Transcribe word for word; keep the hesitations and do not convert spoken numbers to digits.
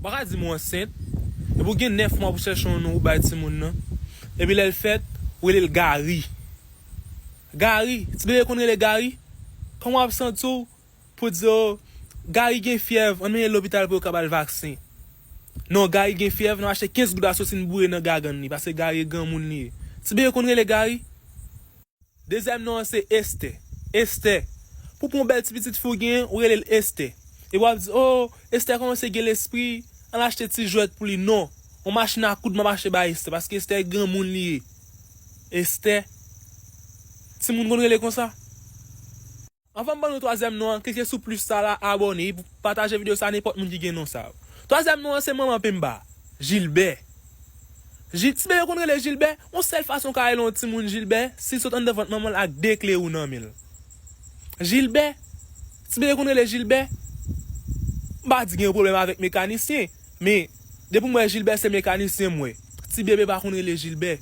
Ou pa ka di m ou ansent, epi ou gen nèf mwa pou chèche yon non pou bay timoun nan. Epi lè l fèt, ou rele l Gary. Gary, ti bebe konn rele Gary? Kòman w ap santi w pou di, "O, Gary gen fyèv, ann mennen l lopital pou yo ka ba l vaksen"? Non, Gary gen fyèv, n ap achte kenz goud asosin boure nan gagann li, paske Gary e granmoun li ye. Ti bebe konn rele Gary? Dezyèm non an se Estè. Estè. Pou pran yon bèl ti pitit fi w genyen, ou rele l Estè. E w ap di, "O, Estè kòmanse gen lespri, ann achte ti jwèt pou li." Non. Yon machin a koud m ap achte bay Estè, paske Estè e granmoun li ye. Estè. Timoun konn rele konsa. Anvan m ban nou twazyèm non an, klike sou plis sa la, abòne, epi pataje videyo sa a nenpòt moun ki gen non sa yo. Twazyèm non an se manman Pemba, Jilbè. Jil, ti bebe konn rele Jilbè, yon sèl fason w ka rele yon timoun Jilbè, si l sot anndan vant manman l ak de kle wou nan men l. Jilbè, ti bebe konn rele Jilbè. M pa di gen yon pwoblèm avèk mekanisyen, men depi m wè Jilbè se mekanisyen m wè. Ti bebe pa konn rele Jilbè.